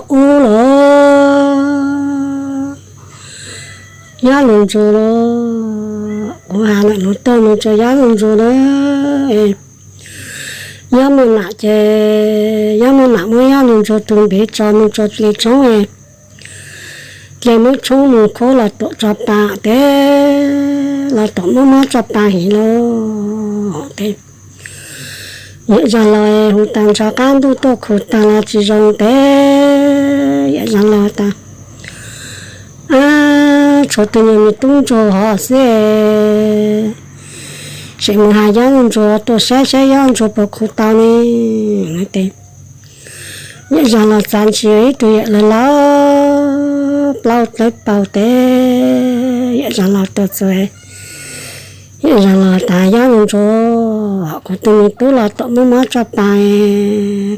Ub los, Yob Nus Ntsuag los, kuv has lawm nuv tuaj mus rau Yob Nus Ntsuag na. Yob Muaj Nam ces Yob Muaj Nam muab Yob Nus Ntsuag tus npev tso mus rau dle tshoob, dle muab tshoob mus khuab los tuam tso pa tes, los tuam muab mob tso pa heev lauj tes. Yawm Zag Los hu tag nrho qab ntuj tuaj khu tag los tsis zoo tes, Yawm Zag Los tas, ab, tshuav tus nyuag me tub ntsuag hov xwb, tseem mus has Yob Nus Ntsuag tuaj saib saib Yob Nus Ntsuag puas khu tau ne. Tes Yawm Zag Los txav ntshis ib tug yawm laus laus plaub dawb paug tes, Yawm Zag Los tuaj txog, Yawm Zag Los tas, Yob Nus Ntsuag, kuv tus me tub los tuam muab mob tso pa,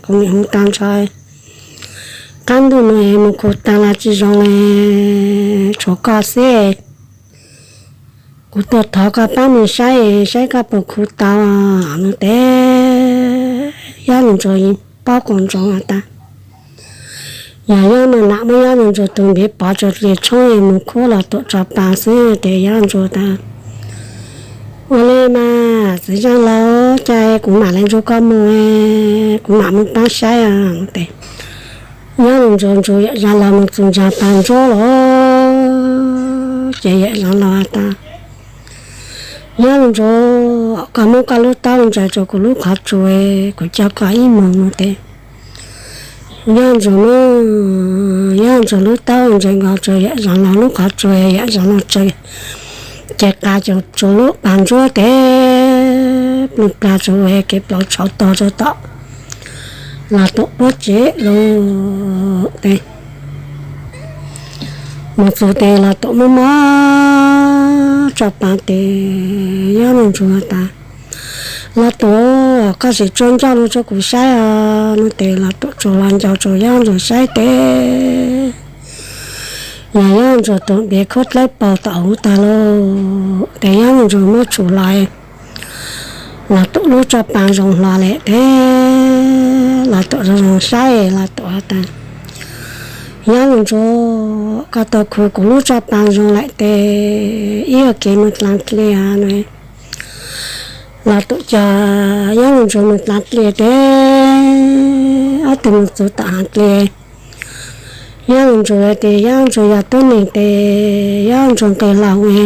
kuv niam hu tag nrho, qab ntuj no mus khu tag los tsis zoo li, tshuav koj xwb. Kuv tuaj thov koj pab mus saib saib koj puas khu tau no tes, Yob Nus Ntsuag paub qas ntsoov tas, yog Yob Muaj Nam muab Yob Nus Ntsuag tus npev pov rau dle tshoob mus khuab los tuam tso pa xwb tes Yob Nus Ntsuag tas, ua li mas txiv Zag Los, cas kuv mam li nrog koj mus, kuv mam mus pab saib tes. Yob Nus Ntsuag nrog Yawm Zag Los mus txog ntsa tag ntsuab los, ces Yawm Zag Los tas, Yob Nus Ntsuag, koj muab koj lub taub ntsaws rau kuv lub qhov tsua, kuv coj koj ib mus no tes. Yob Nus Ntsuag muab Yob Nus Ntsuag lub taub ntsaws nkaus rau Yawm Zag Los lub qhov tsua, Yawm Zag Los tsaws, ces qa rau lub pas ntsuab tes, plw plag rau kev plaub tshauv tog rau tom, los tuam puab tsev lawm tes. Mus txog tes los tuam muab mob tso pa tes, Yob Nus Ntsuag tas, los tuam, koj sim tsuag ncauj los rau kuv saib no tes los tuam tsuag los ncauj rau Yob Nus Ntsuag saib tes, yog Yob Nus Ntsuag tus npev khuab dawb paug tom hauv tag lauj tes Yob Nus Ntsuag muab tshum los, los tuam lub tso pa zoo hlo lawm tes, los tuam zoo zoo saib los tuam tas, Yob Nus Ntsuag, koj tau khu kuv lub tso pa zoo lawm tes, ib ua kev mus dlav dliag no. Los tuam coj Yob Nus Ntsuag mus dlav dliag tes, ob tug mus txog tom hav dliag, Yob Nus Ntsuag tias Yob Nus Ntsuag yog tub neeg tes, Yob Nus Ntsuag nqis los ua,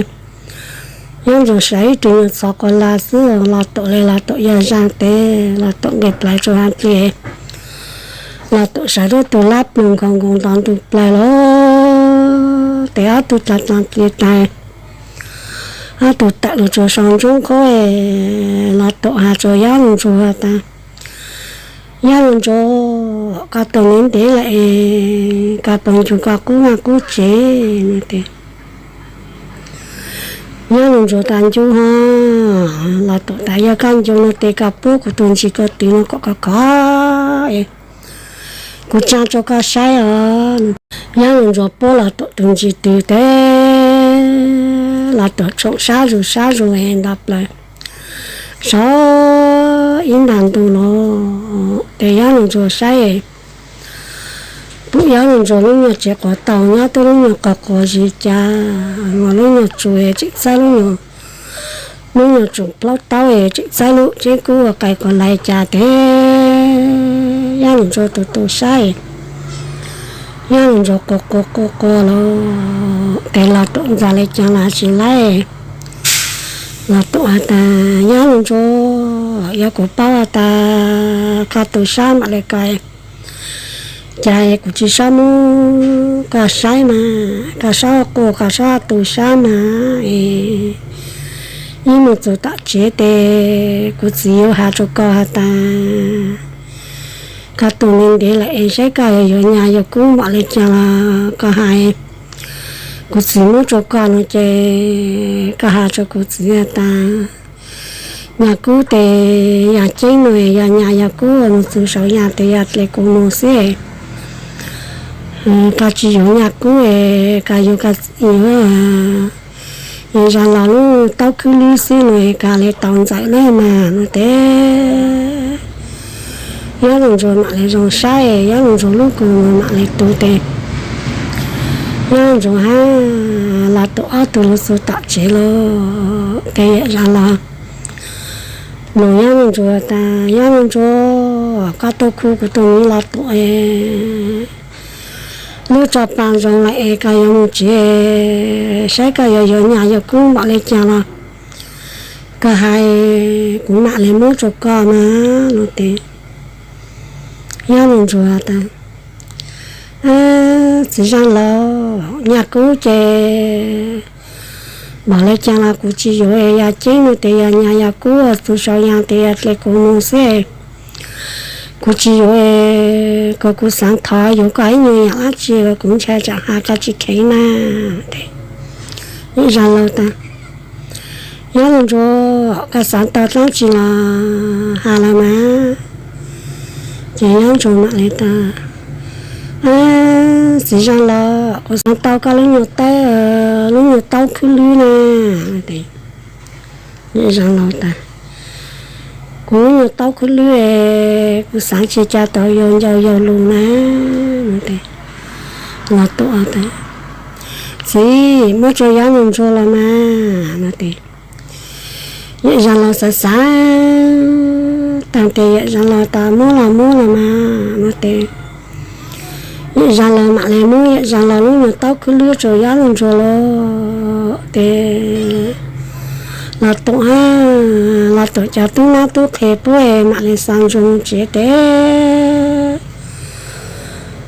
Yob Nus Ntsuag sawv ib tug nyuag txhov quas lag xwb los tuam li los tuam yog zaj tes los tuam nqis plaws rau hav dliag, los tuam sawv rau tus lab ploog nkaus nkaus nto ntug plaws los tes ob tug dlav dlav dliag tas, ob tug tawm los rau sau ntsoov qhov los tuam has rau Yob Nus Ntsuag tas, Yob Nus Ntsuag, koj tuaj ntev ntev lawm es koj puas ncu koj qub vaj qub tsev no tes, Yob Nus Ntsuag tas ncu ho, los tuam tas yog koj ncu no tes koj puab kuv tus ntsis ko tw no kom khov khov es kuv tsa rau koj saib os. Yob Nus Ntsuag puab los tuam tus ntsis tw tes los tuam tsoom sab zus sab zus es nto plaws, sawv ib nta ntu los tes Yob Nus Ntsuag saib, pum Yob Nus Ntsuag lub nyuag tsev quav taus nyob twb lub nyuag qos quas zis cas, ua lub nyuag tsuas tseem txawb lub nyuag, lub nyuag tsuas plaub taub es tseem txawb lub tseeb kub ua qais quas lais cas tes Yob Nus Ntsuag tus tus saib, Yob Nus Ntsuag quas quas quas quas los tes los tuam ntxas li cas los tsis laib, los tuam has tas Yob Nus Ntsuag, yog kuv paub has tas koj tus sab mam li ko, cas kuv tsis xob muab koj saib mas, koj xob quas koj xob tus sab mas es ib mus txog tom tsev tes kuv txiv yuav has rau koj has tas koj tuaj ntev ntev lawm es saib koj yuav nyas yuav kub npaum li cas los koj hais, kuv txiv muab rau koj no ces koj has rau kuv txiv has tas nyas kub tes yog ceeb no, yog nyas yog kub mus txog saum yas tes yog dle kuv mus xwb. Koj tsis yuav nyas kub es koj yuav, koj yuav, yuav zog los lub taub khwb lwb xwb no es koj li tau ntxawm lawm mas no tes Yob Nraug Ntsuag mam li zoo saib, Yob Nraug Ntsuag lub kua muag mam li tu tes, Yob Nraug Ntsuag hab Los Tuam ob tug lug txug tom tsev lawm tes Yawm Zam Laug nug Yob Nraug Ntsuag tas, Yob Nraug Ntsuag, koj tuaj khu kuv tug miv Los Tuam lub tso pa zoo lawm es koj yuav moog tsev saib koj yuav yuav nyaj yuav kub npaum le caag los koj has, kuv mam le muab rua koj mas no tes Yob Nraug Ntsuag tas, Txiv Zaj Laug, nyaj kub ces npaum le caag los kuv tsis yuav, yog ceeb nuav tes yog nyaj yog kub, tug sau yaa tes yog dle kuv moog xwb. Kuv tsis yuav, kuv xaav thov yuav koj ib nyuag yaam dlaab tsi los kuv ntshai tsam has koj tsis kheev na. Zaj Laug tas, Yob Nraug Ntsuag, koj xaav tau dlaab tsi los has lawm mas. Ces Yob Nraug mam le tas, Txiv Zaj Laug, kuv xaav tau koj lub nyuag taub, lub nyuag taub khwb lwb na. Zaj Laug tas, Kuv lub nyuag taub khwb lwb es kuv xaav tsi ca tau yau ncau yau lug na. Los Tuam tas, Txiv, muab rua Yob Nraug Ntsuag los mas no tes Yawm Zam Laug xaav xaav taag tes Yawm Zam Laug tas, Muab los muab los mas no tes Yawm Zam Laug mam le muab Yawm Zam Laug lub nyuag taub khwb lwb rua Yob Nraug Ntsuag lawm tes Los Tuam, Los Tuam cov tub nab tub qhe puab mam le xa Ntsuag moog tsev tes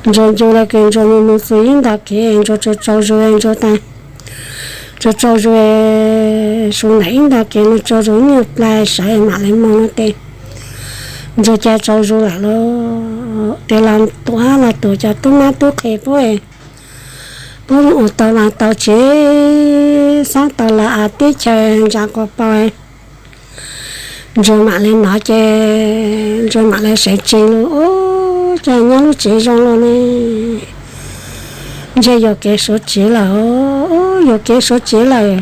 Ntsuag ncu le kws Ntsuag moog moog txug ib ntag kev Ntsuag tsaug tsaug zug, Ntsuag tas tsaug tsaug zug, su nam ib ntag kev moog tsaug zug ib nyuag plawg sawv mam le moog no tes Ntsuag ca tsaug zug lawm lawm tes Los Tuam, Los Tuam cov tub nab tub qhe puab puab moog ua tau laj tau tsev, xaav tau laj av teb chaws ntsa quas paug. Ntsuag mam le nov ces Ntsuag mam le sawv tsees lug, Ub, ca nyob lub tsev zoo lug ne, ntshe yuam kev suav tsev lawm, yuam kev suav tsev lawm.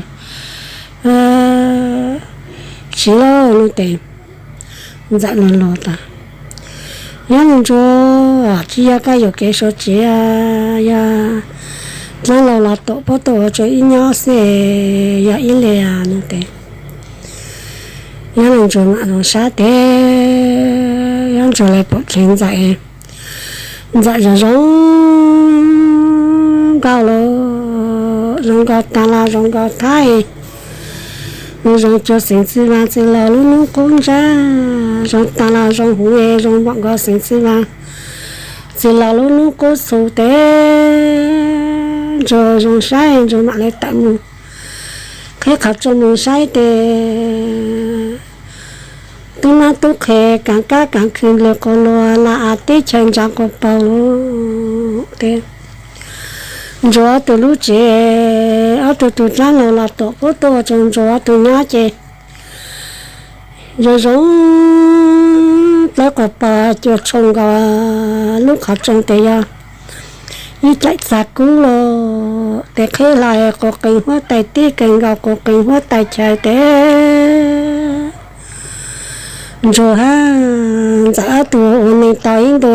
Tsis lauj, no tes Ntxawm lug lug tas, Yob Nraug Ntsuag, tsis yog koj yuam kev suav tsev, yog dlaab laug Los Tuam puab tuaj ua rua ib nyob xwb, yog ib le no tes Yob Nraug Ntsuag mam zoo sab tes Yob Nraug Ntsuag le pum dheev Ntxawm. Ntxawm zoo zoo nkauj lug, zoo nkauj taag los zoo nkauj thab, zoo cuag Xeev Txwj Vaj txiv laug lub nub qub ntsab, zoo taag los zoo huv, zoo npaum nkaus Xeev Txwj Vaj txiv laug lub nub qub txhu tes Ntsuag zoo saib, Ntsuag mam le tawm moog qhib qhov rooj moog saib tes tub nab tub qhe kaav kab kaav khw lug quas luag, laj av teb chaws ntsa quas paug lug tes Ntsuag ob tug lub tsev, ob tug tug dlaab laug Los Tuam puab tuaj ua rua Ntsuag ob tug nyob ces zoo zoo dlawb quas paug cuag tshoo nkaus lub qhov rooj tes yog ib dlaim txag kub lug tes qhib hlo quas qees huab tais teb kawg nkaus quas qees huab tais chaw tes Ntsuag hab Ntxawm ob tug ua neeg tau ib ntu.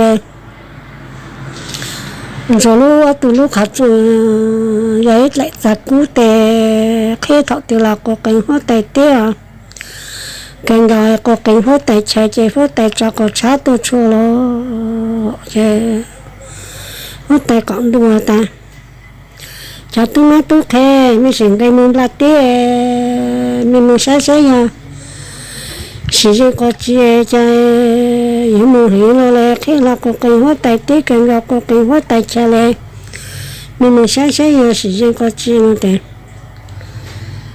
Ntsuag lub ob tug lub qhov rooj yog ib dlaim txag kub tes qhib thaum twg los quas qees huab tais teb os, kawg nkaus quas qees huab tais chaw ces huab tais tso quas tshab tuaj tshua lug ces huab tais qaum ntuj tas, cov tub nab tub qhe, mej sim nqe moog nplaj teb, mej moog saib saib yog sim zeej quas tsi ces yuav moog heev lug le, qhib hlo quas qees huab tais teb kawg nkaus quas qees huab tais chaw le, mej moog saib saib yog sim zeej quas tsi no tes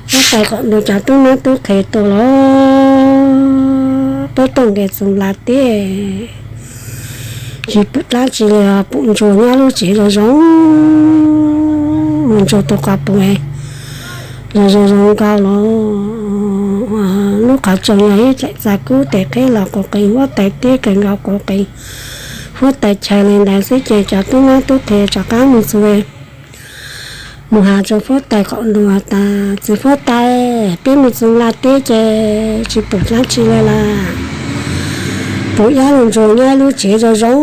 huab tais qaum ntuj cov tub nab tub qhe tuaj lug, puab tuaj nqe txug nplaj teb, tsis pum dlaab tsi le, pum Ntsuag nyob lub tsev zoo zoo, Ntsuag tug quas puj zoo zoo zoo nkauj lug, lub qhov rooj yog ib dlaim txag kub tes qhib los quas qees huab tais teb kawg nkaus quas qees huab tais chaw le ntawd xwb ces cov tub nab tub qhe rov qaab moog txug moog has rua huab tais qaum ntuj tas, txiv huab tais, peb moog txug nplaj teb ces tsis pum dlaab tsi le lawm, Pum Yab Lug Ntsuag nyob ib lub tsev zoo zoo,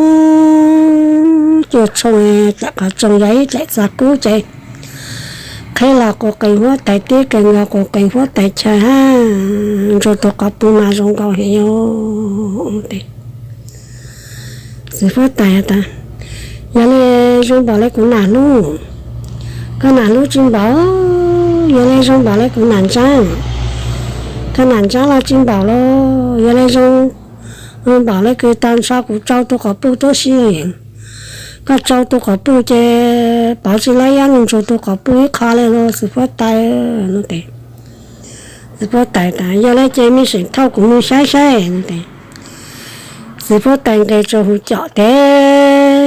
cuaj tshooj, dlaim qhov tsoo yog ib dlaim txag kub ces qheb los quas qees huab tais, tib qees los quas qees huab tais chaw hab. Ntsuag tus qhov pug mas zoo nkaus heev os. Txiv huab tais tas, yog li zoo npaum le kuv nam hlub, koj nam hlub tsis npaum. Yog li zoo npaum le kuv nam ntsaab, koj nam ntsaab los tsis npaum los. Yog li zoo npaum le kws tag nrho kuv tsau tus qhov pug tuab si, koj tsau tus qhov pug ces pov tsis laib Yab Lug Ntsuag tus qhov pug ib qho le los txiv huab tais. Txiv huab tais tas, yog li ces mej seem thauj kuv moog saib saib. Txiv huab tais nqes rua huv com tes,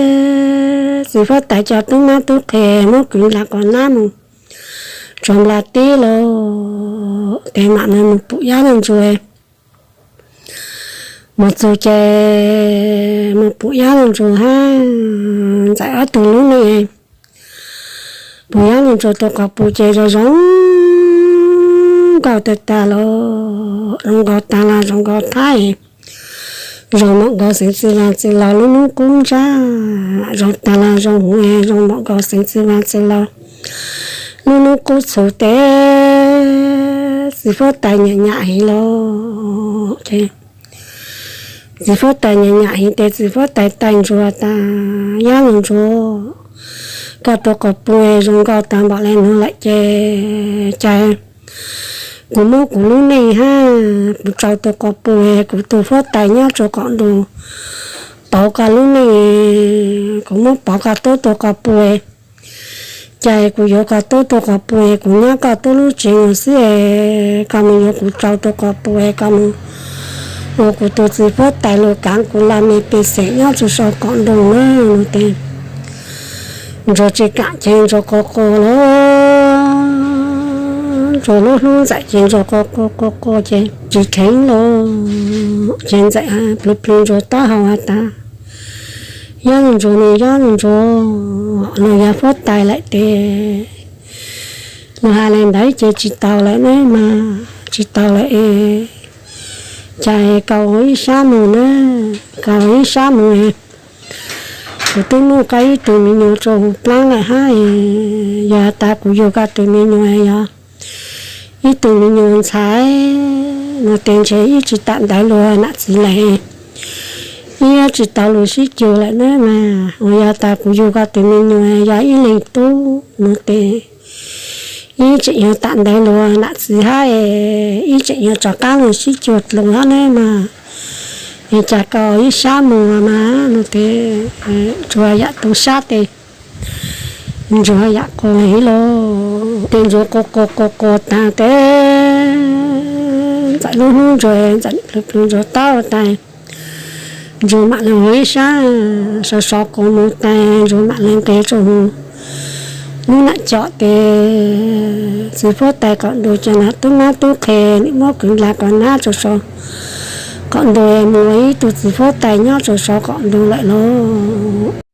txiv huab tais cov tub mab tub qhe muab kwv nrag quas nab moog tsuag nplas tib lug tes mam li moog pum Yab Lug Ntsuag. Moog txug ces moog pum Yab Lug Ntsuag hab Ntxawm ob tug lub neej. Pum Yab Lug Ntsuag tus qhov pug ces zoo zoo nkaus tag tag los, zoo nkaus tag los zoo nkaus thab, zoo npaum nkaus xeev txwv vaas txwv laug lub nub qub ntsab, zoo tag los zoo huv, zoo npaum nkaus xeev txwv vaas txwv laug lub nub qub txhuv tes txiv huab tais nyam nyam heev los. Txiv huab tais nyam nyam heev tes txiv huab tais tais Ntsuag tas, Yab Lug Ntsuag, koj tus qhov pug zoo nkaus tag npaum le nuav lawm ces cas kuv muab kuv lub neej hab kuv tsau tus qhov pug, kuv tus huab tais nyob rua qaum ntuj pauv koj lub neej, kuv muab pauv koj tuab tus qhov pug, cas kuv yuav koj tuab tus qhov pug, kuv nyob koj tuab lub tsev nuav xwb, koj moog yuav kuv tsau tus qhov pug, koj moog ua kuv tus txiv huab tais lug kaav kuv laj mej pej xeem nyob rua sau qaum ntuj na. Nuav tes Ntsuag tsis kaam ces Ntsuag quas quas los, Ntsuag lub hlub Ntxawm ces Ntsuag quas quas quas quas ces tsis kheev los, ces Ntxawm plhws plhws Ntsuag taub hau has tas, Yab Lug Ntsuag ne, Yab Lug Ntsuag, luag yog huab tais lawm tes luag has le ntawd ces tsis tau lawm ne mas, tsis tau lawm es cas koj ua ib sab moog na, koj ua ib sab moog, kuv twb muaj koj ib tug me nyuam rua huv plaab lawm hab, yog has tas kuv yug koj tus me nyuam yog ib tug me nyuam ntxhais, nuav tes ntshe ib tsis tam ntawd luag nam txiv lawm, ib tsis tau luag sib cug lawm na mas, uas yog tas kuv yug koj tus me nyuam yog ib leeg tub nuav tes ib tseem yuav tam ntawd luag nam txiv hab, ib tseem yuav rov qaab luag sib cug dlua hab ne mas, es cas koj ib sab moog mas nuav tes Ntsuag yam tu sab tes Ntsuag yam quas heev los, tes Ntsuag quas quas quas quas taag tes Ntxawm lub hnub Ntsuag, Ntxawm plhws plhws Ntsuag taub hau taag, Ntsuag mam le ua ib sab sov sov quas moog taag, Ntsuag mam le nqes rua huv lub nam com tes txiv huab tais qaum ntuj, cov nam tub mab tub qhe nim muab kwv nrag quas nab rua sau qaum ntuj, moog ua ib tug txiv huab tais nyob rua sau qaum ntuj lawm lauj.